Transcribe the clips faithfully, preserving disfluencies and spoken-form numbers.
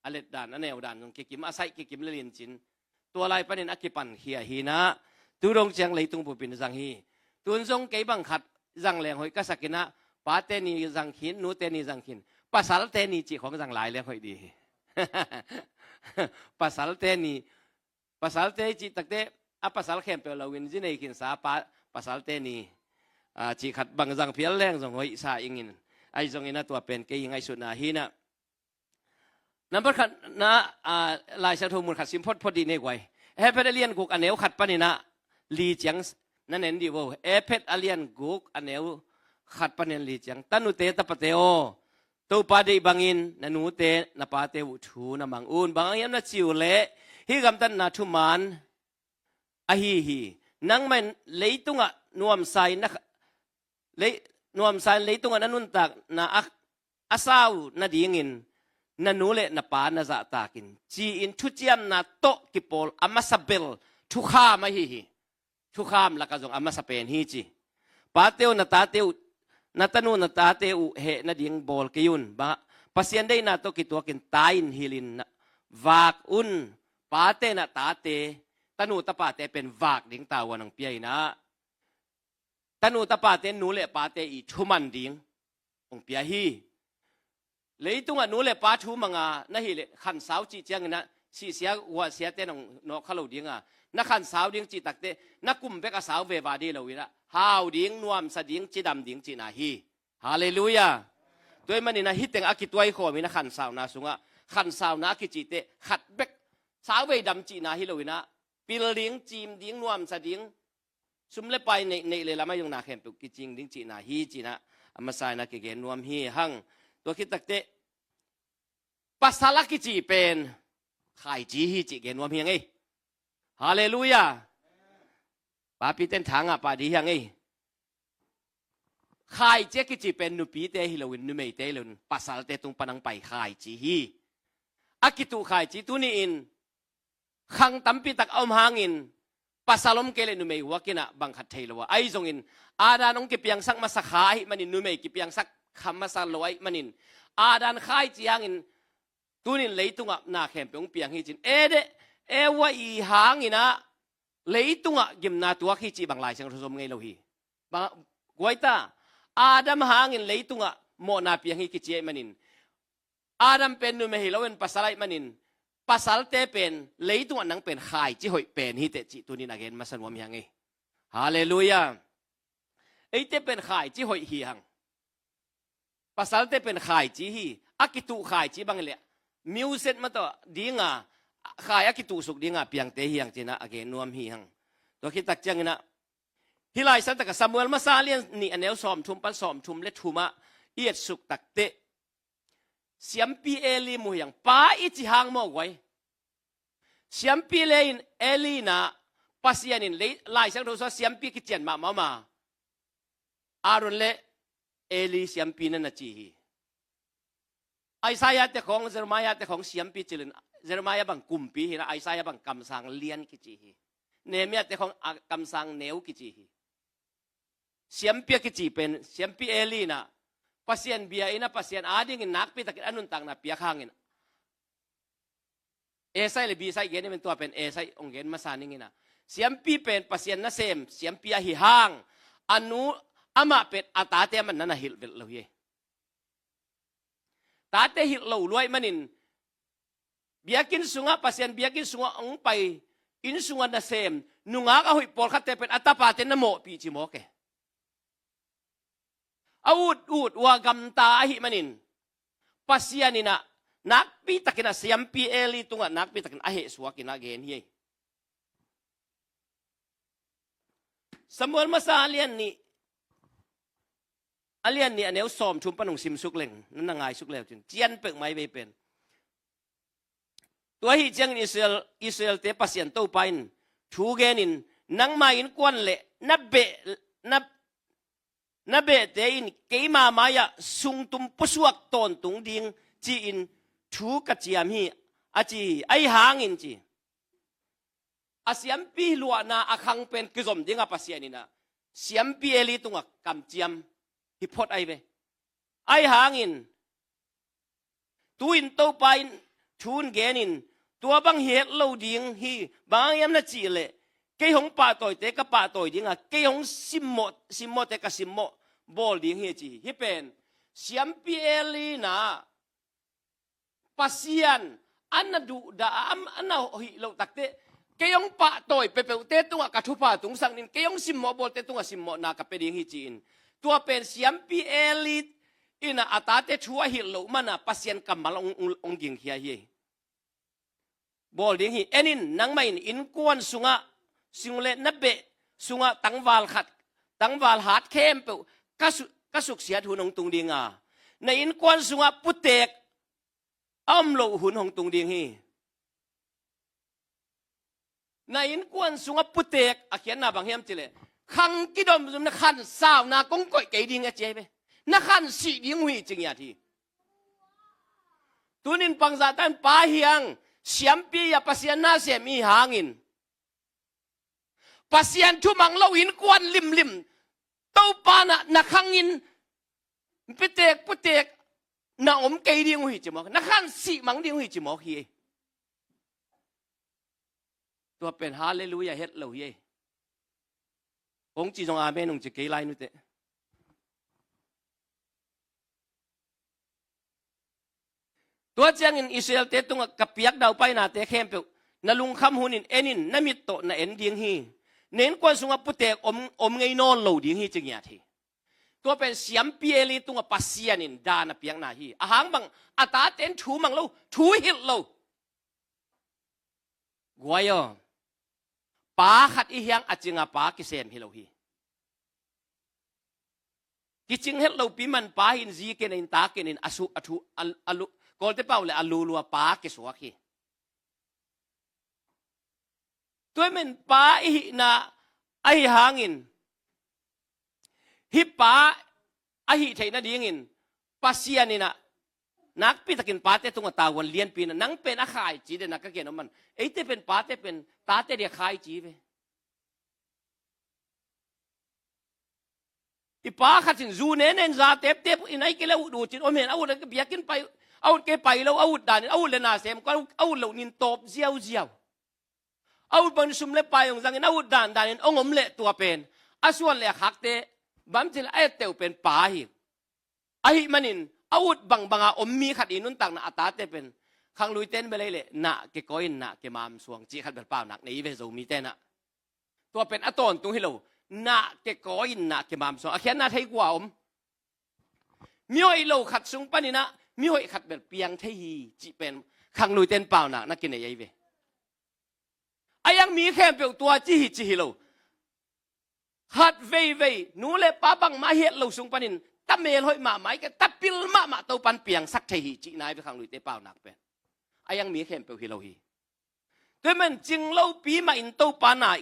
a let dan, a neu dan zong kikim, a saih kikim lel in cin. Tua lai panin a kipankhia hi inah, tu dong ciang leitung bupin zang hi. Tun zong kei bang khat zang leng hoih ka sak inah, pate ni zang khin, nute ni zang khin. Pasalte ni cih khong zang lai leng hoih dih hi. Pasalte ni, pasalte cih takte, a pasal khempeuh lo in zi nei khinsa pa, pasalte ni, ah, cih khat bang zang phial leng zong hoihsa ing in. Ahi zongin a tua pen kei ngaihsutna hi inah. Nambat khatna, ah, Lai Siangtho mun khat sim photphot dih nei guai. Efet a lian guk a neu khat panin ah li ciang na nen dih vo. Efet a lian guk a neu khat panin li ciang. Tanute tapate aw, Topa deih bangin na nute na pate uh thu na mang un. Bang hang hiam na cih uh leh hih gamtatna thuman ahi hi. Nangmah in leitungah nuamsa in na kha-, lei-, nuamsa in leitungah na nuntakna a, a sau nadingin na nu le na pa na zahtak in, ci-in thuciamna tawh kipawl a masa bel thukham ahi hi. Thukham lakah zong a masa pen hi ci. Pate uh, na tate uh, na tanu na tate uh heh nading bawl kei un. Bang, Pasian deihna tawh kituakin ta in hilh in na vak un. Pate na tate, tanu tapate pen vak ding tavuan hong pia inah, tanu tapate nu le pate i thuman ding hong pia hi. Leitungah nu le pa thu manga na hih leh khansau cih ciangin ah sihsia guahsiate nong nawk kha lo dinga, na khansau ding cih takte na kum bek a sau veva dih lo inah, hau ding, nuamsa ding, cidam ding cihna hi. Halleluiah. Tua ahih manin ah hih teng a kituai khawm inah khansauna sungah, khansauna a kicihte khat bek sau vei dam cihna hi lo inah, pil ding, cim ding, nuamsa ding, sum le pai neih, neih le lam a zong na khempeuh kicing ding cihna hi ci inah, a masa inah kigen nuam hi hang. Tua khit takte pasal a kici pen khaici hi cih gen nuam hi hang ei. Halleluiah. Papi ten thangah pah dih hi hang ei. Khaici a kici pen nupite hi loin, numeite hi loin, pasalte tung pan hong pai khaici hi. A kituh khaici tuni-in khang tampi tak a om hangin pasal om kei leh numei huak inah bang khat thei lo a. Ahi zongin Adam hong kipiangsak masa kha ahih manin, numei kipiangsak kha masa lo ahih manin, Adam khaici hangin tunin leitungah na khempeuh hong piang hi cin. Ede, Eva i hang inah leitungah gimna tuak hi cih bang Lai Siangtho zom ngei lo hi. Bang, guai ta, Adam hangin leitungah mawhna piang hi kici ahih manin, Adam pen numei hi loin pasal ahih manin, pasalte pen leitungah nang pen khaici hoih pen hi teh cih tunin a gen masa nuam hi hang ei. Halleluiah. Eite pen khaici hoih hi hang. Pasalte pen khaici hi. A kituh khaici bang leh music mah tawh dinga, khai a kituh suk dinga piangte hi hang ci inah a gen nuam hi hang. Tua khit tak ciang inah, hih Lai Siangtho takah Samuel masa a lian nih a neu sawmthum pan sawmthum le thum ah i et suk takte, siampi Eli mu hi hang. Pa i ci hang maw guai. Siampi le in Eli inah, Pasian in lei, Lai Siangtho sungah siampi kician mahmah om a, Aaron le Eli siampi na na ci hi. Isaiah te khong, Jeremiah te khong siampi ci lo in, Jeremiah bang kumpi hi inah, Isaiah bang kamsang lian kici hi. Nehemiah te khong a kamsang neu kici hi. Siampi a kici pen, siampi Eli inah, Pasian bia inah, Pasian adingin nakpi takin a nuntakna piak hangin, A side le B side gen in, tua pen A side hong gen masa ning inah, siampi pen Pasian nasem siampi ahi hang, a nu, amah pen a tate amah na na hilh velh lo hi. Tate hilh lo lua ahih manin, biakinn sungah, Pasian biakinn sungah hong pai, inn sungah nasem nungak a hoih pawlkhatte pen a tapate na mawhpih ci mawk e. A ut ut uh a gamta ahih manin, Pasian inah nakpi takin a siampi Eli tungah nakpi takin a hehsuak inah gen hi. Samuel masa a lian nih, a lian nih a neu sawmthum pan hong simsuk leng, na na ngaisuk leu cin, cian pek mai vei pen. Tua ahih ciangin Israel, Israelte Pasian Topa in thu genin, nangma innkuan le na beh, na, na behte in keima mai-ah sungtum pusuak tawntung ding ci-in thu ka ciam hi, a ci hi. Ahi hangin ci, a siampi luahna a khang pen kizom dingah Pasian inah siampi Eli tungah kamciam hi phot ahi ve. Ahi hangin, tu-in Topa in thu in genin, tua bang hi het lo ding hi, bang hang hiam na cih leh, kei hong pahtawite ka pahtawi ding a, kei hong simmawh, simmawhte ka simmawh bawl ding hi, a ci hi. Hih pen, siampi Eli in ah, Pasian a na duhdah a, a na hih loh takteh, kei hong pahtawi peuhpeuhte tungah ka thupha tungsak ning, kei hong simmawh bawlte tungah simmawhna ka pia ding hi ci-in. Tua pen siampi Eli in ah a tate thu a hilh loh man ah Pasian kammal hong, hong, hong gingkhia hi. Bawl ding hi. En in, nangmah in innkuan sungah, sung le na beh sungah tangval khat, tangval hat khempeuh ka su-, ka suksiat hun hong tung ding a, na innkuan sungah putek a om loh hun hong tung ding hi. Na innkuan sungah putek a khiatna bang hiam cih leh, khang kidom zumna khansauna kong koih kei ding a ci hi ve. Na khansih ding uh hi ci ngiat hi. Tunin bangzah ta in Pa hi hang, siampi a Pasian nasem i hangin, Pasian thumang lo innkuan limlim, Topa na, na khangin pitek putek na om kei ding uh hi ci mawk, na khansih mang ding uh hi ci mawk hi. Tua pen halleluiah het lo hi. Hong ci zong amen hong ci kei lai nute. Tua ciangin Israelte tungah ka piak daupainate khempeuh na lungkham hunin en in, na mit tawh na en ding hi. Na innkuan sungah putek om, om ngei nawn lo ding hi ci ngiat hi. Tua pen siampi Eli tungah Pasian in dan a piakna hi. A hang bang, a tate in thu mang lo, thu hilh lo. Guai aw, pa khat i hiang a cinga pa kisem hi lo hi. Kicing het lopi man pa hin zi ken in ta ken in a su, a thu, a, a lu, Kawlte pau le a lulua pa kisuak hi. Tua men pa i hihna ahi hangin, hih pa a hih theih nadingin Pasian in ah nakpitakin pate tungah tavuan lianpi in ah, nang pen a khaici den a ka gen om man. Eite pen pate pen tate dia khaici ve. I pa khat in zu nenen za teptep in a i kei le a ut uh cin om hen, a ut le biakinn pai, a ut kei pai lo, a ut danin, a ut le na sem, a ut lo nin tawp ziauziau. A ut bangin sum le pai hong zangin, a ut dandanin hong om leh tua pen a suan le a khakte bang cin a etteuh pen pa hi. Ahih manin a ut bangbanga om mi khat i nuntakna a tate pen khangluite in bel ei leh na kikawi in na kimamsuang cih khat bel paunak nei ve Zomite in ah. Tua pen a tawntung hi lo, na kikawi in na kimamsuang a khiatna thei kua om. Mihoih lo khat sung panin ah mihoih khat bel piang thei hi cih pen khangluite in paunak na kinei ei ve. A iang mi khempeuh tua ci hi ci hi lo. Khat veivei nu le pa bangmah hi het lo sung panin ta mel hoih mahmah i ke ta pil mahmah Topan piangsak thei hi cihna i ve khangluite paunak pen. A iang mi khempeuh hi lo hi. Tua men cing lopi mah in Topa nai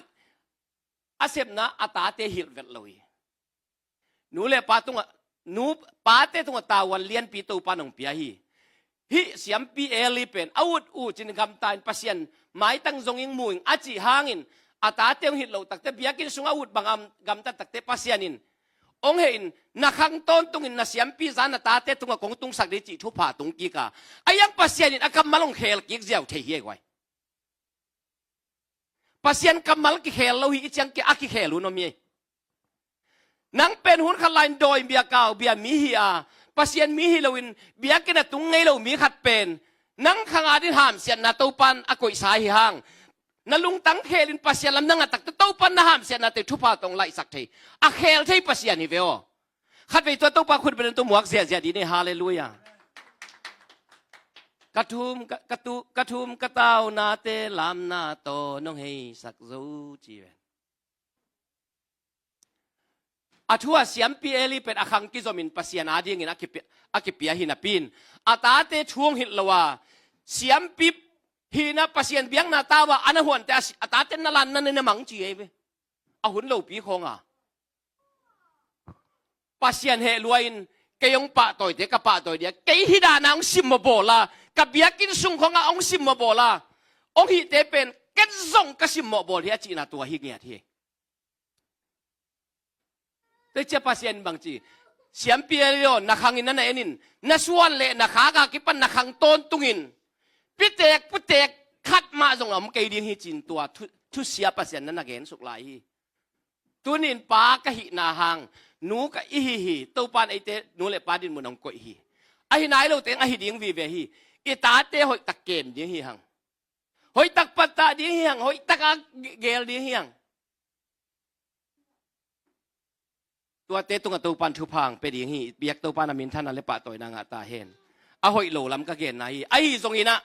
a sepna a tate hilh vet lo hi. Nu le pa tungah, nu pate tungah tavuan lianpi Topa nong pia hi. Hih siampi Eli pen a ut uh cin gamta in Pasian maitang zong ing mu ing a cih hangin a tate hong hilh loh takte biakinn sungah a ut bang a gamta takte Pasian in hong heh in na khang tawntungin na siampi zan na tate tungah kong tungsak ding cih thupha tung kik a, a iang Pasian in a kammal hong khel kik ziau thei hi ei guai. Pasian kammal kikhel lo hi i ciang kia a kikhel hun om hi. Nang pen hun khat lai-in dawi bia kau bia mi hi a, Pasian mi hi loin biakinn a tung ngei lo mi khat pen nang khang adin hamsiatna Topan a koihsa hi hang. Na lungtang khelin Pasian lam na ngah takte Topan na hamsiatnate thupha tawh hong laihsak thei, a khel thei Pasian hi ve aw. Khatvei tua Topa khut belen tua muak ziahziah dih ni. Halleluiah. Ka thum ka, ka tu, ka thum ka taunate lamna tawh nong heisak zo ci ven. A thu a siampi Eli pen a khang kizomin Pasian adingin a kipia, a kipia hi napi in a tate thu hong hilh lo a, siampi hihna Pasian biakna tau a a na huante a si, a tate na lan na ne na mang ci ei ve. A hun lopi khawng a Pasian heh lua-in kei hong pahtawite ka pahtawi dia, kei hih dana hong simmawh bawl a, ka biakinn sung khawngah hong simmawh bawl a, hong hihte pen ken zong ka simmawh bawl hi a cihna tua hi ngiat hi. Tua cia Pasian bang ci, siampi Eli aw, na khangin na na enin na suan le na khak a kipan na khang tawntungin pitek putek khat mah zong a om kei ding hi ci-in tua thu, thusia Pasian na na gensuk lai hi. Tunin pa ka hihna hang, nu ka i hi hi, Topan eite nu le pa dinmun hong koih hi. Ahi nai lote hong ahi ding vive hi. I tate hoihtak kem ding hi hang. Hoihtak pattah ding hi hang, hoihtak a gel ding hi hang. Tuate tungah Topan thupha hong pia ding hi. Biak Topan a minthanna le pahtawina ngah ta hen. A hoih lo lam ka genna hi. Ahi zongin ah,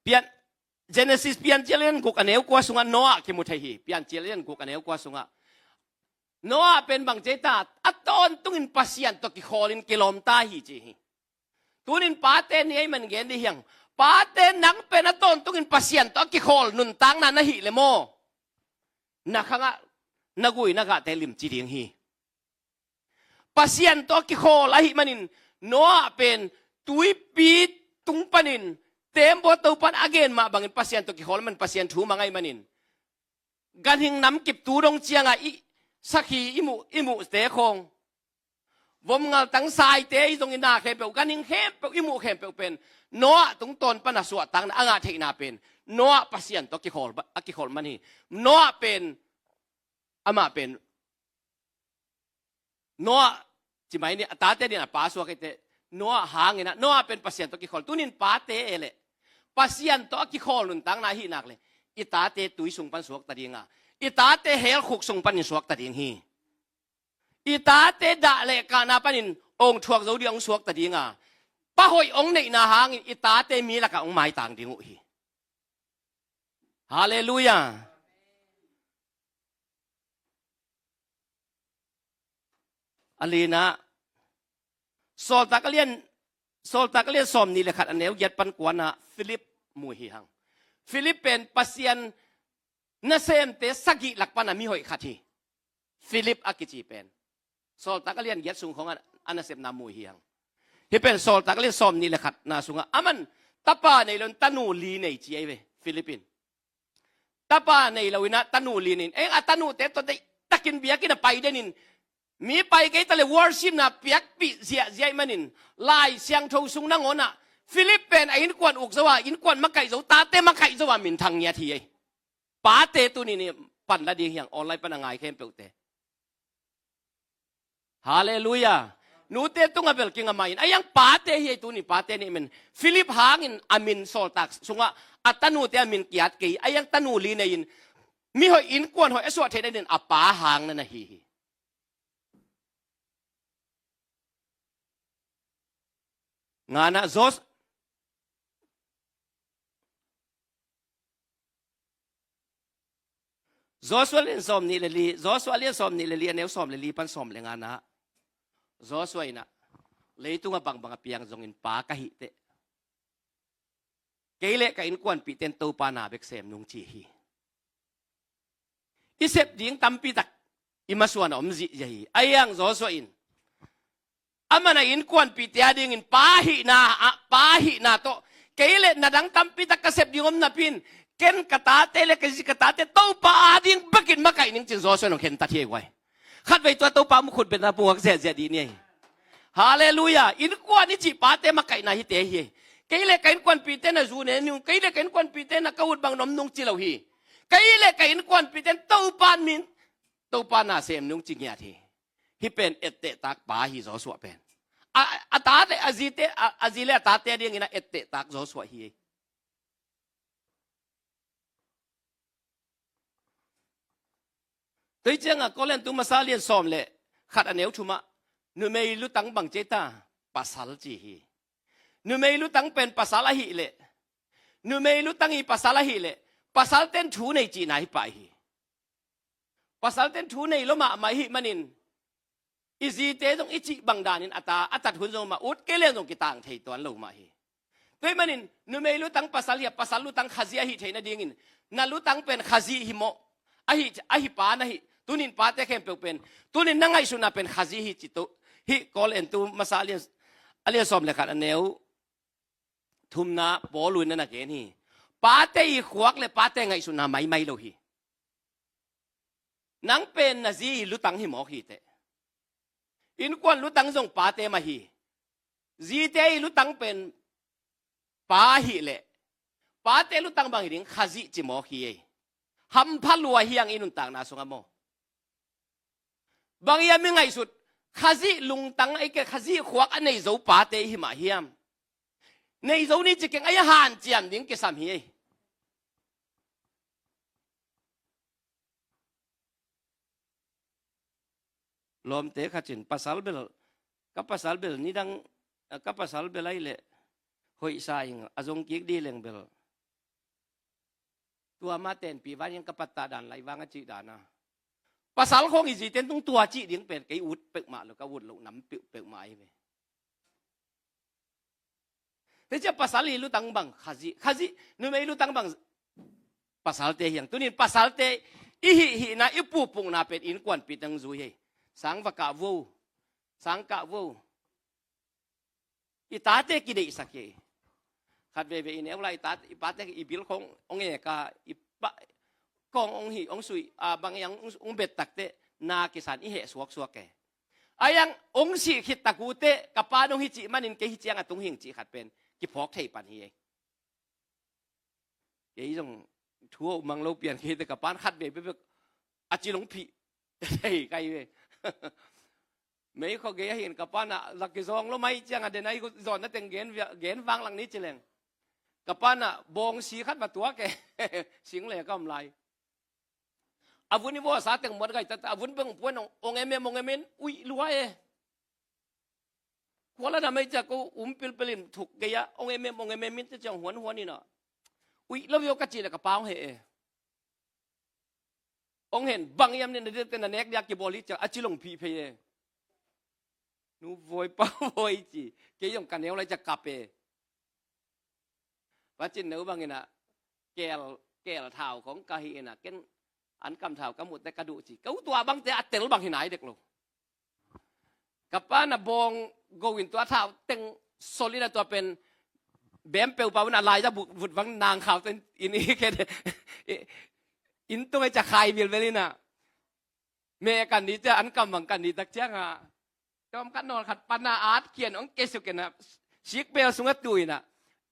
Pian, Genesis Piancil lian guk a neu kua sungah Noah kimu thei hi. Piancil lian guk a neu kua sungah Noah pen bang ci ei ta, a tawntungin Pasian tawh kikhawlin kilawm ta hi ci hi. Tunin pate ni ei man gen dih hiang. Pate nang pen a tawntungin Pasian tawh a kikhawl nuntakna na hih le maw, na khangah na gui na gahte limci ding hi. Pasian tawh a kikhawl ahih manin Noah pen tuipi tung panin tembaw Topan a gen mah bangin Pasian tawh kikhawl man Pasian thu mang ahih manin ganhing namkip tu dong cianga i sakhi i muh, i muhte khawng, vom ngaltang saite i zong i na khempeuh, ganhing khempeuh i muh khempeuh pen Noah tungtawn pana suahtakna a ngah theihna pen Noah Pasian tawh a kikhawl, a kikhawl man hi. Noah pen, amah pen Noah, ci mai ni, a tate din a pa suak eite, Noah hangin ah, Noah pen Pasian tawh kikhawl. Tunin pate e le Pasian tawh a kikhawl nuntakna ahih nak le i tate tui sung pan suakta dinga, i tate helkhuk sung panin suakta ding hi. I tate dah le kahna panin ong thuak zo ding hong suakta dinga, pa hoih hong neihna hangin i tate mi lakah hong maitang ding uh hi. Halleluiah. A lina, Sawltak a lian, Sawltak a lian sawm nih le khat a neu giat pan kuana Philip mu hi hang. Philip pen Pasian nasemte sagih lak pana mihoih khat hi. Philip a kici pen Sawltak a lian giat sung khawng a nasepna mu hi hang. Hih pen Sawltak a lian sawm nih le khatna sungah aman tapa nei loin tanu li nei ci ei ve, Philip in. Tapa nei loinah tanu li nei in, eng a tanute tawh deihtakin biakinn a pai denin, mi pai kei ta le worshipna piakpih ziahziah ih manin, Lai Siangtho sung nangawnah Philip pen a innkuan uk zo a, innkuan makaih zo, tate makaih zo a minthang ngiat hi ei. Pate tuni nih pan la ding hiang, online pan a ngai khempeuhte. Halleluiah. Nute tungah bel kinga mai in, a iang pate hi ei tuni pate nih men. Philip hangin a min Sawltak sungah a tanute a min kiat kei, a iang tanu li nei in, mihoih innkuan hoih a suah theih nadin a pa hang na na hi hi. Ngana Jos-, Joshua lian sawm nih le li, Joshua lian sawm nih le li, a neu sawm le li pan sawm le ngana. Joshua inah, leitungah bangbang a piang zongin pa ka hih teh, kei le ka innkuanpihte in Topa na bek sem nung ci hi. I sep ding tampi tak i masuan a om zihziah hi. A iang Joshua in, aman a innkuanpihte a dingin pa hihna, a, pa hihna tawh, kei le na dang tampi tak ka sep ding om napi in, ken ka tate le ka zi ka tate Topa a ding bekin makaih ning cin Joshua in hong khentat hi ei guai. Khatvei tua Topa mukhut betna pungak ziahziah dih ni ei. Halleluiah. Innkuan i cih pate makaihna hite hi ei. Kei le ka innkuanpihte na zu ne nung, kei le ka innkuanpihte na ka ut bang nom nung ci lo hi. Kei le ka innkuanpihte in Topa min, Topa na sem nung ci ngiat hi. Hih pen ettehtak pa hi Joshua pen. A, a tate, a zite, a, a zi le a tate a dingin a ettehtak Joshua hi ei. Tua ciangah Korintu masa lian sawm le khat a neu thumah, numei lutang bang ci ei ta, pasal ci hi. Numei lutang pen pasal ahih leh, numei lutang i pasal ahih leh, pasalten thu nei cihna hi pah hi. Pasalten thu nei lo mahmah ihih manin, i zite zong i cih bang danin a ta, a tat hun zong mah ut kei lian zong kitang thei tuan lo mah hi. Tua ahih manin, numei lutang pasal hi a, pasal lutang Khazih ahih theih nadingin, na lutang pen Khazih hi mawh, ahi, ahi pa na hi, tunin pate khempeuh pen, tunin na ngaihsutna pen Khazih hi ci tu, hih Korintu masa a lian, a lian sawm le khat a neu thumna Paul in na na gen hi. Pate i khuak le pate ngaihsutna maimai lo hi. Nang pen na zi i lutang hi mawk hi teh. Innkuan lutang zong pate mah hi. Zite i lutang pen Pa hi leh, pate lutang bang hi ding, Khazih ci mawk hi ei. Hampha lua hi hang i nuntakna sungah maw. Bang hiam i ngaihsut, Khazih lungtang, ei ke Khazih khuak a nei zo pate i hi mah hiam. Nei zo ni ci keng, ei a hanciam ding kisam hi ei. Lawmte khat in pasal bel, ka pasal bel nidang, ka pasal bel ai leh hoihsa ing a zong kik di leng bel. Tua ma tenpi van yang ka pattah dan lai vang a cih dan a. Pasal khong i zite tung tua cih ding pen kei ut peuhmah lo, ka ut loh nam peuhmah ai ve. Te cia pasal i lutang bang Khazih, Khazih numei lutang bang pasalte hiang. Tunin pasalte i hihhihna, i pupukna pen innkuanpihte hong zui hi. Sang va kah vo, sang kah vo. I tate kideihsak hi. Khat veve i neu lai i tate, i pate i bil khong hong eka, i pa khong hong hi, hong sui, a bang hiang hong, hong bet takte na kisan i heh suaksuak e. A hiang hong sih khit tak ute, ka pa nong hi cih manin kei hi ciang a tung hing cih khat pen kiphawk thei pan hi ei. Kei zong thu a umang lo pian kei te, ka pan khat veve bek a ci long phih thei kai ve. Mei kho gei a hin ka pan a lak kizawng lo mai ciang a den ai zawn na teng gen vang lang ni ci leng. Ka pan a bawng si khat va tuak e. Sing le ka om lai. A vun i vawsa teng muat gai tata, a vun beng puan ong em em ong em em, uih lua e. Kuala na mai cia ko um pilpil in thuk gei a, ong em em ong em em in te ciang huan huan ina. Uih lo vio ka ci le ka pa ong he e. Ong hen bang hiam ne na dek te na nek dia kibawl hi cia a ci long phih phei e. Nu voi pa voi ci, kei zong ka neu lai cia kap e. Vacin neu bang ina, kel, kel thau kong ka hi ina, ken an kam thau ka muh te ka duh ci. Ka u tua bang te a tel bang hi nai dek lo. Ka pa na bawng go in tua thau teng sol ina tua pen bem peu pau na lai za vut vang nang khau ten in i ke de. In tung ai ca khai vilvel ina. Me kan ni cia an kam bang kan ni tak ciang a. Tawm kan nawl khat pana at kian ong ke suk ina. Sik bel sung a tu ina.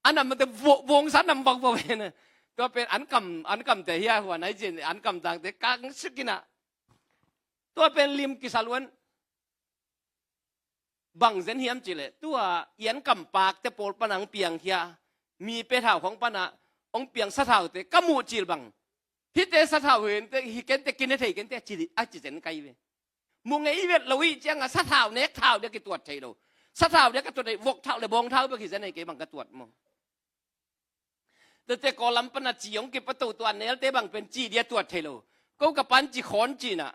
An nam te vong sa nam vak vak ina. Tua pen an kam, an kam te hia huan ai cin an kam tang te kang suk ina. Tua pen lim kisa luan. Bang zen hiam ci le, tua i an kam pakte pawl pana hong piang khia, mi pe thau khong pana hong piang sathaute ka muh cil bang. Hite sathau hente, hi kente kine thei kente a ci, a ci zen kai ve. Mu ngei vet lo i ciang a sathau nek thau dia kituat thei lo. Sathau dia ka tuat thei, vok thau le bawng thau bek hi zen ei kei bang ka tuat maw. Tete kaw lam pana ci hong kipato tua nelte bang pen ci dia tuat thei lo. Ko ka pan ci khawn ci na.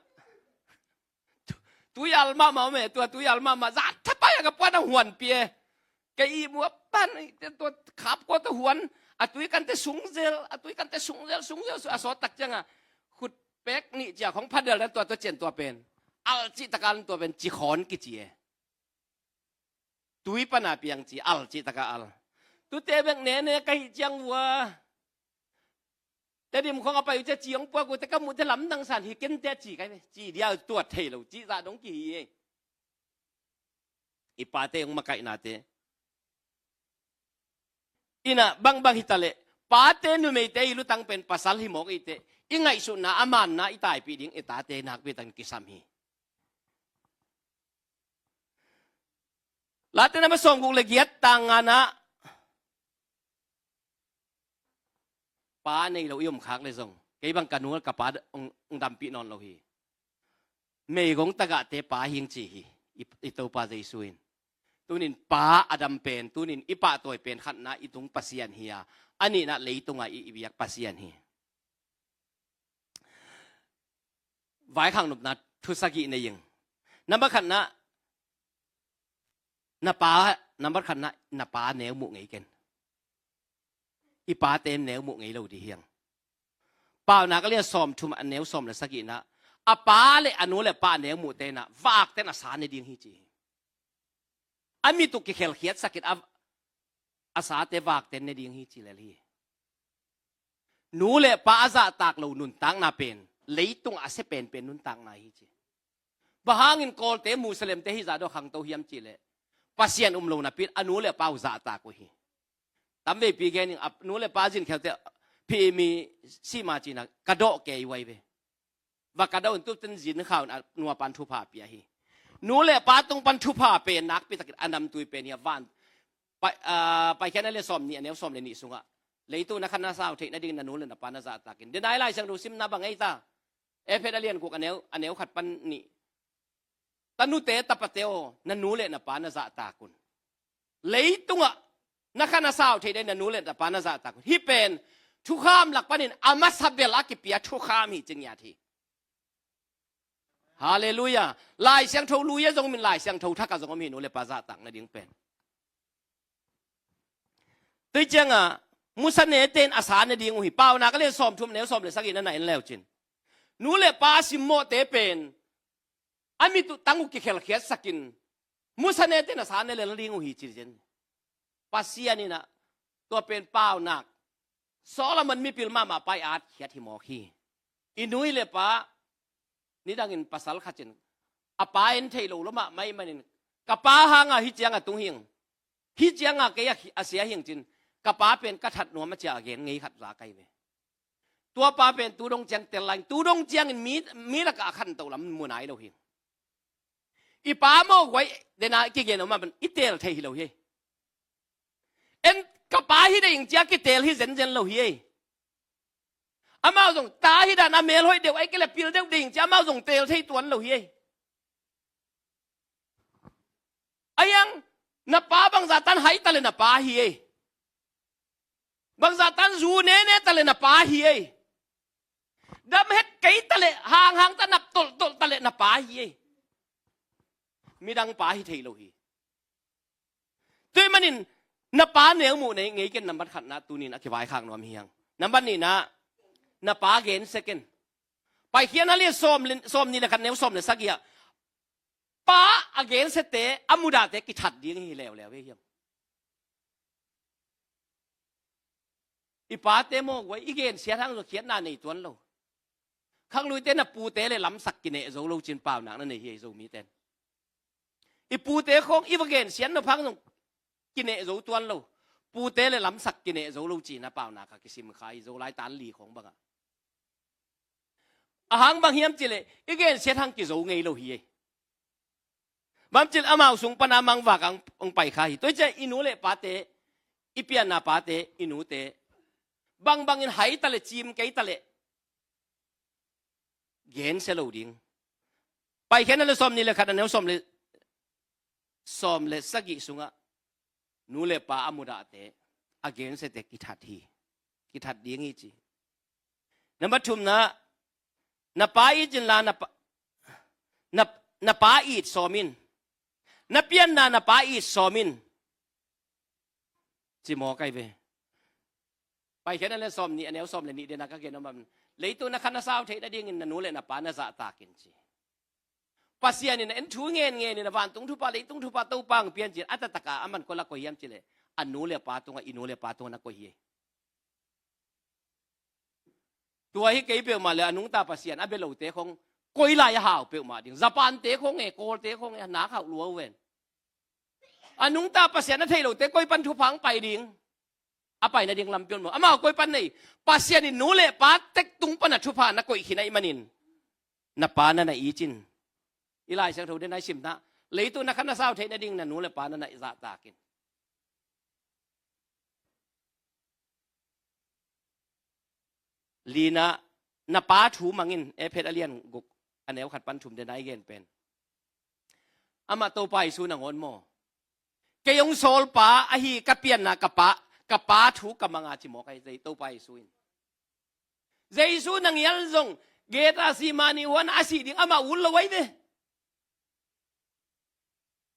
Tu, tui al mahmah om e, tua tui al mahmah. Zat thapai a ka puan a huan pia. Ka i mua pan, tua khap ko ta huan. A tui kante sungzel, a tui kante sungzel, sungzel, a sawt tak ciang a. Khut pek nih cia khong phadel dan tua tua cian tua pen. Al ci takal tua pen ci khawn kici e. Tui pana piang ci al ci taka al. Tute bek nene ka hi ciang vua. Tedim khong a pai uh cia ci hong puak uh te ka muh te lamdang san hi kente a ci kai ve. Ci dia tuat thei lo ci zah dong ki hi ei. I pate hong makaihnate. Ina bangbang hi ta leh pate numeite i lutang pen pasal hi mawk i te. I ngaihsutna a manna i taipih ding i tate nakpi takin kisam hi. Late na ma sawm guk le giat tang ngana. Pa nei lo i om khak le zong kei bang ka nual ka pa ong, ong dampih nawn lo hi. Meigong tagahte pa hing ci hi. I, i Topa Jesu in. Tunin pa a dam pen, tunin i pahtawi pen khatna i tung Pasian hi a. A nihna leitungah i, i biak Pasian hi. Vaikhak nopna thu sagih nei ing. Nambat khatna, na pa, nambat khatna, na pa neu muh ngei ken. I pate neu muh ngei lo di hiang. Paunak a lian sawm thum a neu sawm le sagihna. A pa le a nu le pa neu muh tena, vak ten a sa ne ding hi ci hi. A mit uh kikhelkhiat sakin a, a sate vakten ne ding hi ci lel hi. Nu le pa a zahtak lo nuntakna pen, leitung a sia penpen nuntakna hi ci. Bang hangin Kawlte, Muslimte hi zah dawh khangto hiam ci leh, Pasian um lo napi in a nu le pa uh zahtak uh hi. Tamveipi gen in, a nu le pa zin kheute, phi mi sima cina ka dawh kei uai ve. Va ka dawh in tup ten zin khau in a nu a pan thupha pia hi. Nu le pa tung pan thupha pen nakpi takin a namtui pen hi a van. Pai, ah, Paikhiatna lian sawm nih a neu sawm le nih sungah, leitung na khan na sau theih nading na nu le na pa na zahtakin. Denai Lai Siangtho simna bang ei ta? Efesa lian guk a neu, a neu khat pan nih. Tanute tapate aw, na nu le na pa na zahtakun. Leitungah na khan na sau theih nading na nu le na pa na zahtakun. Hih pen thukham lak panin a masa bel a kipia thukham hi ci ngiat hi. Halleluiah. Lai Siangtho lui a zong om in, Lai Siangtho thak a zong om hi, nu le pa zahtak nading pen. Tua ciangah musa nete in a sa nading uh hi. Paunak a lian sawm thum neu sawm le sagih na na en leu cin, nu le pa simmawhte pen a mit uh tang uh kikhelkhiatsakin musa nete in a sa na lel ding uh hi ci zen. Pasian in ah tua pen paunak Solomon mipil mahmah pa i atkhiat hi mawk hi. I nu i le pa, nidangin pasal khat in a pa en thei lo lo mahmah ahih manin, ka pa hanga hih ciang a tung hing, hih cianga kei a, a sia hing cin, ka pa pen ka that nuam a cia a gen ngei khat za kai ve. Tua pa pen tu dong ciang tel lai, tu dong ciangin mi, mi lakah a khantoh lam mu nai lo hing. I pa mawh guai dena kigen om a ban i tel thei hi lo hi. En, ka pa hi ding cia kitel hi zenzen lo hi ei. Amau zong ta hi dan a mel hoih deuh ai kei le pil deuh ding cia amau zong tel thei tuan lo hi ei. Ayang, na pa bangzah tan hai ta le na pa hi ei. Bangzah tan zu nene ta le na pa hi ei. Dam het kei ta le, hanghang ta nap tolhtolh ta le na pa hi ei. Midang pa hi thei lo hi. Tua ahih manin na pa neu muh nei ngei ken, nambat khatna tunin a kivaikhak nuam hi hang. Nambat nihna, na pa gensia ken. Paikhiatna lian sawm le, sawm nih le khat neu sawm le sagih ah, pa a gensiate, a mudahte kithat ding hi leuleu ve hiam? I pate mawh guai, i gensiat hang zong khiatna nei tuan lo. Khangluite na pute le lamsak kineh zo lo cin paunak na nei hi ei Zomite in. I pute khawng i va gensiat nop hang zong kineh zo tuan lo. Pute le lamsak kineh zo lo cina paunak a kisim kha hi Zolai tan li khawng bangah. A hang bang hiam cih leh i gensiat hang kizo ngei lo hi ei. Bang cih leh amau sung pana mangvak ang, ang pai kha hi. Tua hi ciah i nu le pate, i pianna pate, i nute, bangbangin hai ta le, cim kei ta le, gensia lo ding. Paikhiatna lian sawm nih le khat a neu sawm le, sawm le sagih sungah nu le pa a mudahte, a gensiate kithat hi. Kithat ding hi ci. Nambat thumna, na pa it inla, na pa, na, na pa it sawm in. Na pianna na pa it sawm in. Ci mawk ai ve. Paikhiatna lian sawm nih a neu sawm le nih dena ka gen om a, leitung na khan na sau theih nadingin na nu le na pa na zahtakin ci. Pasian in a en thu ngenngen in a vantung thupha, leitung thupha Topa hong pia in cin, a taktak a aman koi la koi hiam cih leh, a nu le pa tungah, i nu le pa tungah na koi hi. Tua hi kei peuhmah le a nungta Pasian a bia lote khawng koi lai a hau peuhmah ding. Japan-te khawng e, Kawl-te khawng e, nak hauh lua uh ven. A nungta Pasian a thei lote koi pan thupha hong pai ding. A pai nading lampi om lo. Amau koi pan nei. Pasian in nu le pa tek tung pan a thupha na koih khin ahih manin, na pa na na it in. I Lai Siangtho dena i simna, leitung na khan na sau theih nading na nu le pa na na zahtakin. Lina, na pa thu mang in, Efesa a lian guk a neu khat pan thum dena i gen pen. Amah Topa Jesu nangawn maw? Kei hong sawlpa ahi ka pianna ka pa, ka pa thu ka mang a ci mawk ai, Topa Jesu in. Jesu nangial zong Gethsemane huan a sih ding amah ut lo ai ve.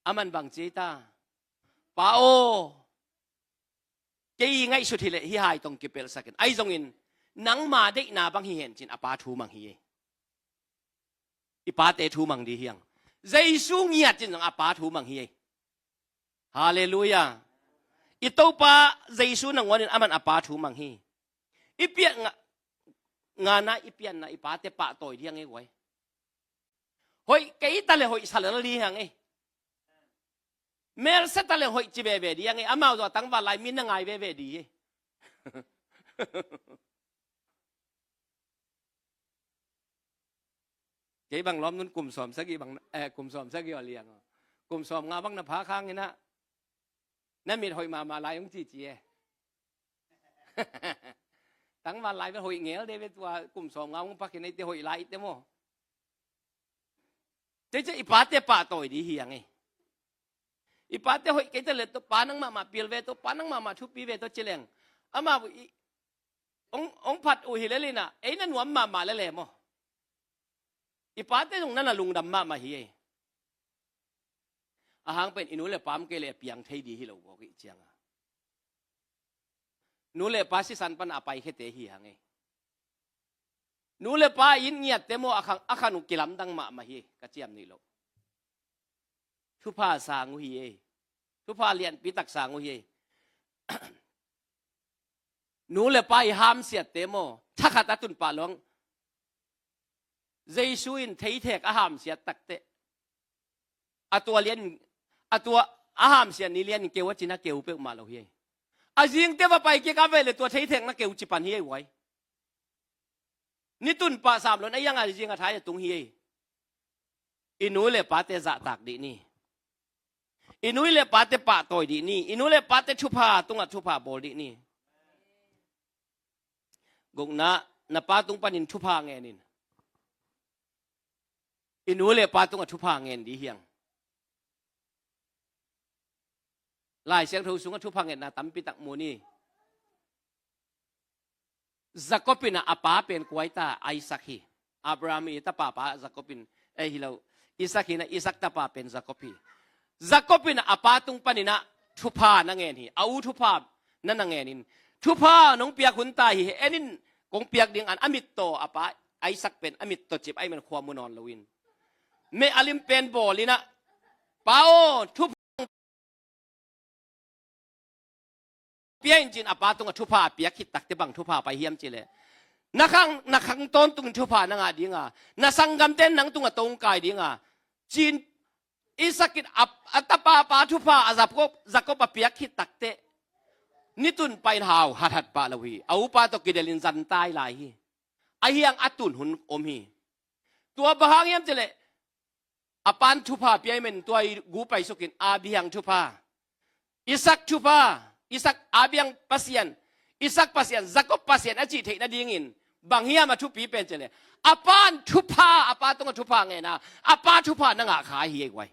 Aman bang ci ei ta? Pa aw, kei i ngaihsut hileh hih hai tawh kipelhsak in. Ahi zongin nangma deihna bang hi hen cin a pa thu mang hi ei. I pate thu mang di hi hang. Jesu ngiat cin zong a pa thu mang hi ei. Halleluiah. I Topa Jesu nangawn in aman a pa thu mang hi. I pian nga, ngana i pianna i pate pahtawi di hang ei guai. Hoih kei ta le hoih sa lel di hang ei. Mel se ta leng hoih ci veve di a ngei, amau zaw a tangval lai mi na ngai veve di hi. Kei bang lawm nun kum sawm sagih bang, eh, kum sawm sagih a liang aw. Kum sawm nga bang na pha khang hi na. Na mit hoih mahmah lai hong cici e. Tangval lai ve hoih ngel de ve tua kum sawm nga hong pha khin ei te hoih lai te maw. Te ce i pate pahtawi di hi a ngei. I pate hoih kei te le to pa nang mahmah pil ve to pa nang mahmah thupi ve to ci leng. Amau i, ong, ong phat uh hi le lina, ei na nuam mahmah le le maw. I pate zong na na lungdam mahmah hi ei. A hang pen i nu le pa om kei le a piang thei di hi lo gawk i cianga. Nu le pa sisan pan a paikhete hi hang ei. Nu le pa in ngiatte maw a khan, a khan uh kilamdang mahmah hi ei, ka ciam nih lo. Thupha sang uh hi ei. Thupha lianpi tak sang uh hi ei. Nu le pa i hamsiatte maw, thakhat a tun pah luang. Jesu in theithek a hamsiat takte. A tua lian, a tua a hamsiat ni lian keu a cina keu peuhmah lo hi ei. A zingte va pai kik a vei le tua theithek na keu ci pan hi ei uai. Ni tun pah sam lon a iang a zing a thai a tung hi ei. I nu le pate zahtak dih ni. I nu le pate pahtawi dih ni. I nu le pate thupha tungah thupha bawl dih ni. Gukna, na pa tung panin thupha ngenin. I nu le pa tungah thupha ngen dih hiang. Lai Siangtho sungah thupha ngetna tampi tak mu ni. Jacob in a pa pen kuaita Isaac hi. Abraham i tapa pa Jacob in, eh, hi lo. Isaac hi na Isaac tapa pen Jacob hi. Jacob in a pa tung panin a thupha na ngen hi. A u thupha na na ngenin. Thupha nong piak hun ta hi. En in kong piak ding an a mittaw a pa Isaac pen a mittaw cip ai men khua mu nawn loin. Me a lim pen bawlin a pa aw thupha pia in cin a pa tungah thupha a piak khit takte bang thupha pai hiam cih leh. Na khang, na khang tawntungin thupha na ngah dinga, na sanggamte nang tungah tongkai dinga. Cin Isaac in a, a tapa pa thupha a Jacob, Jacob a piak khit takte. Ni tun pain hau hathat pah lo hi. A upa tawh kidelin zantai lai hi. A hiang a tun hun om hi. Tua bang hang hiam cih leh. A pan thupha piai men tua i gu pai sukin Abraham thupha. Isaac thupha. Isaac Abraham Pasian. Isaac Pasian, Jacob Pasian a cih theih nadingin. Bang hiam a thupi pen cih leh. A pan thupha, a pa tungah thupha ngena. A pa thupha na ngah kha hi ei guai.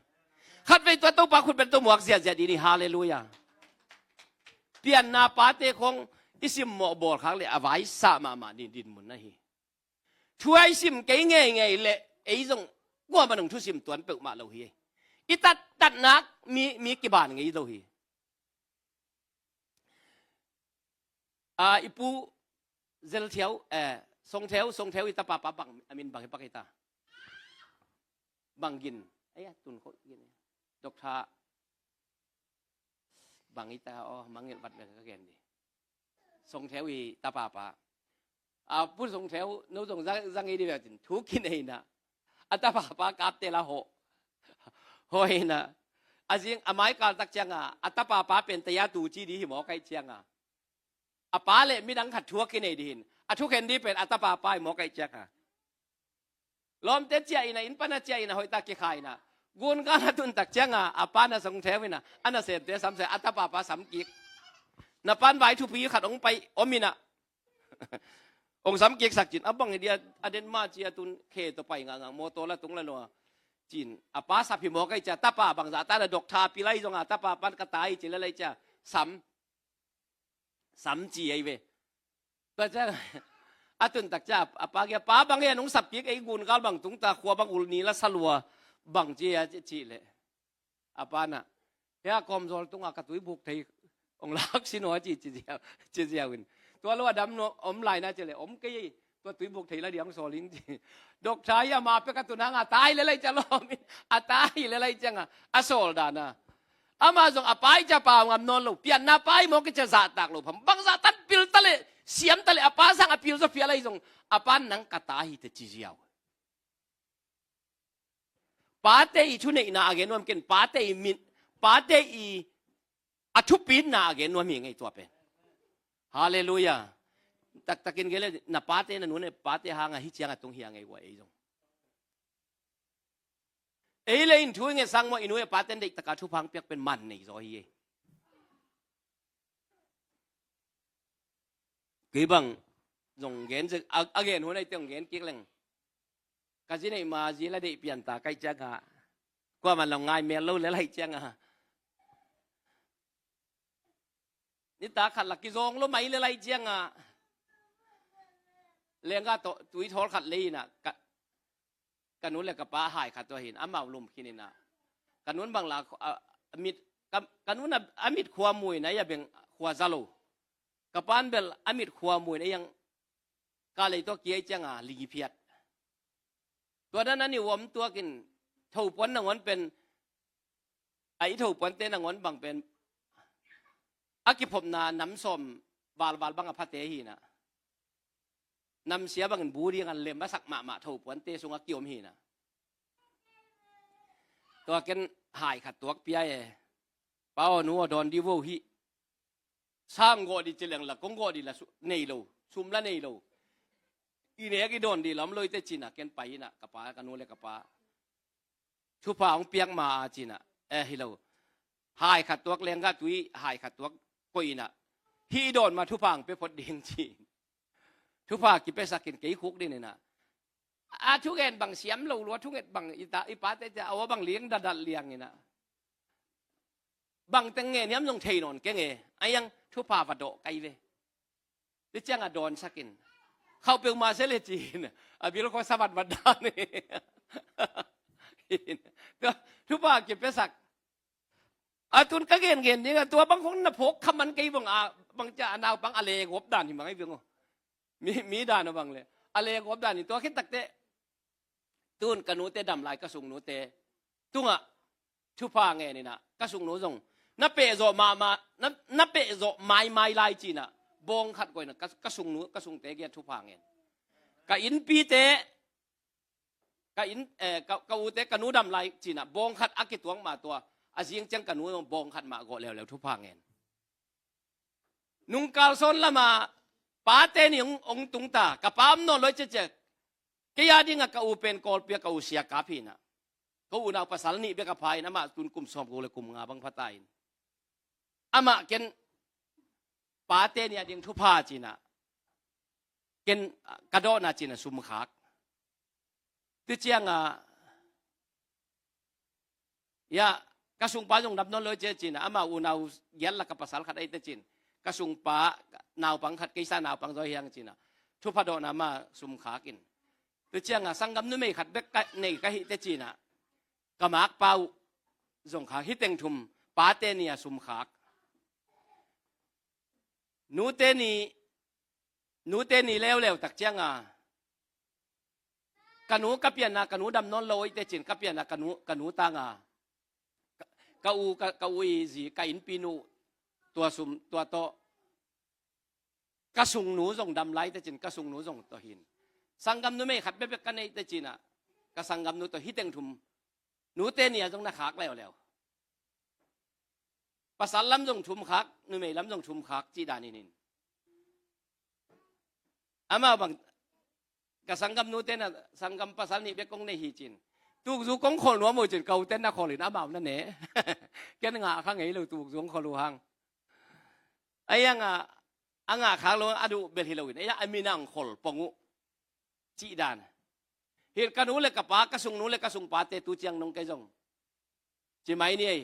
Khatvei tua Topa khut bel tawh muak ziahziah dih ni, halleluiah. Pianna pate khong i simmawh bawlkhak le a vaisa mahmah ni dinmun na hi. Thu a i sim kei ngeingei le ei zong kuamah nong thusim tuan peuhmah lo hi. I tattatnak mi, mi kiban ngei lo hi. A, i pu Zel Thiau, eh, Song Thiau, Song Thiau i tapa pa bang, a min bang hi pak hi ta. Bang gin. Ei a tun kho gin. Doctor Bang i ta aw, mangngilh vat bek ka gen di. Song Theu i tapa pa. A, Pu Song Theu, no zong za, za ngei di bek cin. Thu kineina. A tapa pa kapte la ho. Hoina. A zing, a mai kal tak cianga, a tapa pa pen taya tu ci di hi mawk ai cianga. A pa le midang khat thu a kinei di hin. A thukhen di pen a tapa pa hi mawk ai cianga. Lawmte ciah ina, inn pana ciah ina, hoihtak kikha ina. Gungal a tun tak cianga, a pa na Song Theu ina, a nasemte samse, a tapa pa samkik. Na pan vai thupi khat ong pai, om ina. Ong samkik sak cin, a bang hi dia, a den ma cia tun khe to pai ngangah, mawtaw la tung la nua. Cin, a pa sap hi mawk ai cia, tapa bangzah ta na doctor pi lai zonga, tapa pan ka ta hi ci la lai cia, sam. Sam ci ei ve. Tua ciang, a tun tak cia, a pa kia, pa bang hia nong sap kik ei gungal bang tung ta, khua bang ul ni la sa lua, bang ci a ci, ci le. A pa na, hia kawmzawl tunga ka tuibuk thei, ong lak si nua ci, ci ziau, ci ziau in. Tua lo a dam no, om lai na ci le, om kei ei, tua tuibuk thei la diang sawl in ci. Doctor hi a ma pek a tun hanga, tai le lai cia lawm in, a tai le lai cianga, a sawl dana. Ama zong a pai cia pau ngam nawn lo, pianna pai mawk i cia zahtak lo pham. Bangzah tan pil ta le, siam ta le, a pa sang a pil zaw pial ai zong, a pan nang ka ta hi te ci ziau. Pate i thuneihna a gen nuam ken, pate i min, Pate i a thupitna a gen nuam hi ngei tua pen. Halleluiah. Taktakin gele na pate na nune pate hanga hi cianga tung hi a ngei ua ei zong. Ei le in thu i nge sang maw i nue paten deihtaka thupha hong piak pen man nei zaw hi ei. Kei bang zong gen zek a gen hun ai te hong gen kik leng. Ka zi neih ma zi la deih pian ta kai cianga. Kuaman lo ngai mel lo le lai cianga. Nita khat la kizawng lo mai le lai cianga. Lenga tui thawl khat lei ina ka nu le ka pa hai khat tua hin amau lum khin ina. Ka nun bang la a mit ka nun a mit khua mu ina ia beng khua za lo. Ka pan bel a mit khua mu ina iang ka lei tua kiai cianga lingiphiat. Tua dan a ni uam tuakin thopuan nangon pen a i thopuante nangon bang pen a kiphopna nam sawm valval bang a phate hina. Namsia bangin bu ding an lem a sak mahmah thopuante sung a kiom hina. Tua ken hai khat tuak pia e. Pa aw nu aw dawn di vo hi. Sang gawh di ci leng la kong gawh di la nei lo sum la nei lo. I nek i dawn di lam lo i te cina ken pai ina ka pa ka nu le ka pa. Thupha hong piak ma a cina e hi lo. Hai khat tuak lengga tui hai khat tuak koih ina. Hi i dawn ma thupha hong pe phot ding ci. Thupha kipesakin kei khuk din ina. A thugen bang siam lo lua thuget bang i pate cia awa bang liang dadat liang ina. Bang teng nge niam zong thei nawn kenge a iang thupha va dawh kai ve. Ti cianga dawnsakin khauh peuhmah se le cin a bil khua savat vat dan. Thupha kipesak a tun ka gengen dinga tua bang khong na phawk khaman kei vong a bang cia a naupang a le gop dan hi mang ai veng aw. Mi dan a bang le a le gop dan hi tua khin takte. Tun ka nute dam lai ka sung nute tungah thupha ngen ina ka sung nu zong na pehzawh mahmah na pehzawh maimai lai cina bawng khat koina ka sung nu ka sungte giat thupha ngen. Ka innpite ka ute ka nu dam lai cina bawng khat a kituang mah tua a zing ciang ka nu zong bawng khat mah gawh leuleu thupha ngen. Nungkal sawn lama pate ni hong tungta ka pa om nawn loi ciacia. Kei a dinga ka u pen kawlpia ka u sia kap hina. Ka unau pasal nih bek a pha in amah tun kum sawm ko le kum nga bang phata in amah ken pate ni a ding thupha cina ken ka dawhna cina sumkhak. Ti cianga ia ka sungpa zong dam nawn lo i cia cina ama unau giat laka pasal khat aite cin ka sungpa naupang khat keisa naupang zaw hiang cina thupha dawhna ma sumkhakin. Ti cianga sanggam numei khat bek ka nei ka hihte cina ka makpa uh zong khak hiteng thum pate ni a sumkhak. Nute ni nute ni leuleu tak cianga ka nu ka pianna ka nu dam nawn lo ite cin ka pianna ka nu ka nu tanga ka u ka u i zi ka innpi nu tua sum tua tawh ka sungnu zong dam lai te cin ka sungnu zong tawh hin sanggam numei khat bekbek ka nei te cina ka sanggam nu tawh hiteng thum nute ni a zong na khak leuleu. Pasal lam zong thum khak numei lam zong thum khak cih danin hin amau bang ka sanggam nute na sanggam pasal nih bek kong nei hi cin tukzu kong khol nuam uh cin ka uten na kholin amau na ne. Ken ngah kha ngei lo tukzu kong khol uh hang. Aiang a a ngah khak lo a duh bel hi loin aiang a minang khol pong uh cih dan. Hin ka nu le ka pa ka sungnu le ka sungpate tu ciang nong kei zong ci mai ni ei.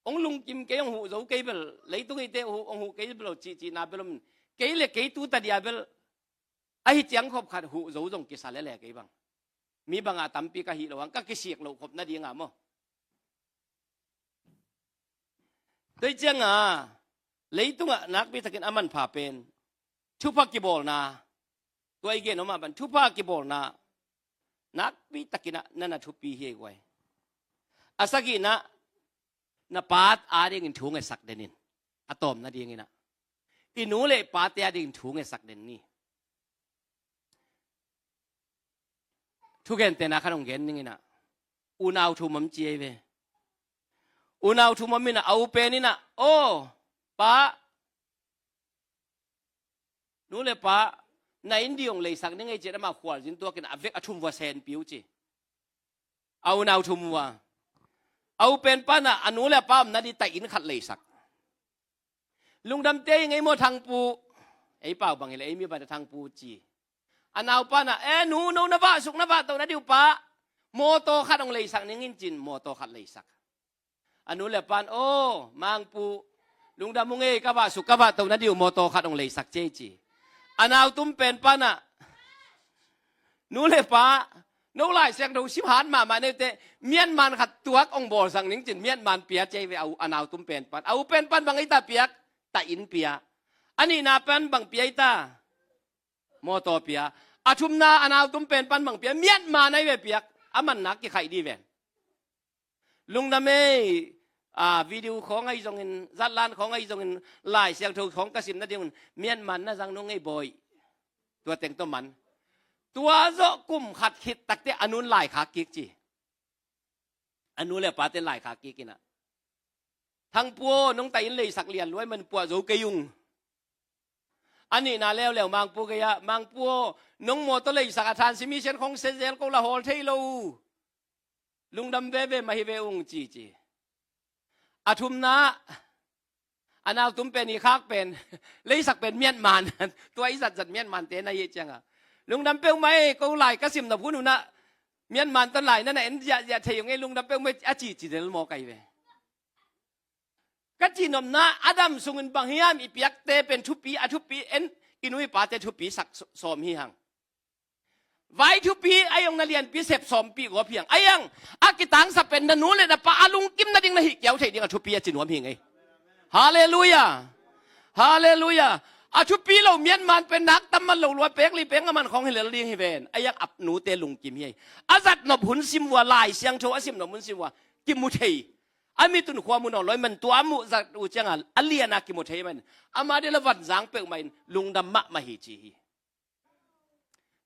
Ong lungkim kei ong huh zo kei bel leitung ite ong huh kei bel lo cihcihna bel om kei le kei tu tadia bel ahi ciang khop khat huh zo zong kisa lele kei bang. Mi banga tampi ka hih lo ang ka kisik loh khop nadinga maw? Tei cianga leitungah nakpi takin a manpha pen thupha kibawlna tua i gen om ah ban thupha kibawlna nakpi takinah na na thupi hi ei guai. A sagihna na pa adingin thu ngetsak denin a tawm nadinginah i nu le pate adingin thu ngetsak den ni. Thugentena khan hong gen ninginah unau thum om ci ei ve. Unau thum om in ah, a u pen in ah, "Aw, pa, nu le pa, na inn ding hong leisak ning ei," ci-in amah khualzin tuak in ah, a vek a thum vua senpi uh ci. A unau thum vua. A u pen pan ah, a nu le a pa omna ding tah inn khat leisak. "Lungdam tei ing ei maw Thangpu." Ei pau bang hi leh ei mi bang a Thangpu ci. A nau pan ah, "E nu, no na vahsuk na vahtoh na ding uh pa, mawtaw khat hong leisak ning in," ci-in mawtaw khat leisak. A nu le a pan, "Aw, Mangpu, lungdam ung ei, ka vahsuk ka vahtoh na ding uh mawtaw khat hong leisak ci ei," ci. A nau tum pen pan ah, "Nu le pa, no Lai Siangtho sim hat mahmah na hi uh teh, miatman khat tuak hong bawlsak ning," ci-in miatman pia ci ei ve, a u, a nau tum pen pan. A u pen pan bang ei ta piak? Tah inn pia. A nihna pan bang pia ei ta? Mawtaw pia. A thumna, a nau tum pen pan bang pia? Miatman ei ve piak. A manna kikhaih ding ven. Lungdam ei, a, video khawng ahi zongin, zatlan khawng ahi zongin, Lai Siangtho khawng ka sim na ding un, miatman na zang nung ei bawi. Tua teng tawh man. Tua zawh kum khat khit tak teh a nun laikhak kik ci. A nu le a pa ten laikhak kik in ah, "Thangpu aw, nong tah inn leisak lian lua ahih man puah zo kei ung." A nihna leuleu Mangpu gei ah, "Mangpu aw, nong mawtaw leisak a transmission khawng sia zel ko, la hawl thei lo uh. Lungdam veve mah hi ve ung," ci ci. A thumna, a nau tum pen, i khak pen, leisak pen miatman, tua i zatzat miatman te na hi ciang ah, "Lungdam peuhmah ei, ko lai ka sim nop hun hun ah miatman tawh lai na na en ziahziah thei ung ei, lungdam peuhmah ei," a ci ci del maw kai ve. Ka cihnopna, a dam sungin bang hiam i piakte pen thupi, a thupi en, i nu i pate thupi sak s-, sawm hi hang. Vai thupi a hi zong na lianpi sep sawmpi gawp hi hang. A hi zong a kitangsap pen na nu le na pa a lungkim nading na hih kiau theih ding a thupi a ci nuam hi ing ei. Halleluiah. Halleluiah. A thupi lo miatman pen nak tam man lo lua, pek li pek nga man khawng hi lel ding hi ven. A hi zong a nute lungkim hi ei. A zat nop hun sim vua, Lai Siangtho a sim nop hun sim vua, kimu thei. A mit un khua mu nawn lo ahih man tua a muh zat uh ciang a, a lian a kimu thei ahih man, ama ding la vanzang peuhmah in lungdam mahmah hi ci hi.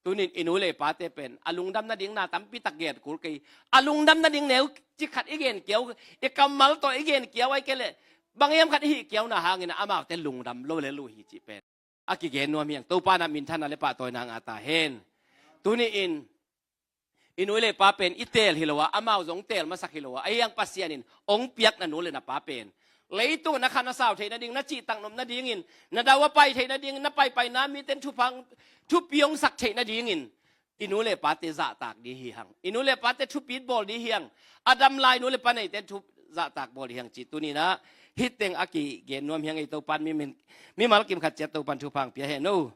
Tunin i nu le i pate pen a lungdam nading na tampi tak gen kul kei. A lungdam nading neu ci khat i gen kiau, i kammal tawh i gen kiau ahih kei leh bang hiam khat i hih kiauna hangin amaute lungdam lo lel uh hi cih pen a kigen nuam hi hang. Topa in a minthanna le pahtawina ngah ta hen. Tuni-in i nu le i pa pen i teel hi lo a, amau zong teel masak hi lo a, a hi hang Pasian in hong piak na nu le na pa pen leitung na khan a sau theih nading, na cihtak nop nadingin, na dau a pai theih nadingin, na paipaina mite in thupha, thupi hong sak theih nadingin i nu le i pate zahtak ding hi hang. I nu le i pate thupi bawl ding hi hang. A dam lai nu le pa neite in thu zahtak bawl ding hi hang cih tuni-in ah hih teng a kigen nuam hi hang ei. Topa in mi, mi, mimal kim khat ciat Topa in thupha hong pia hen aw.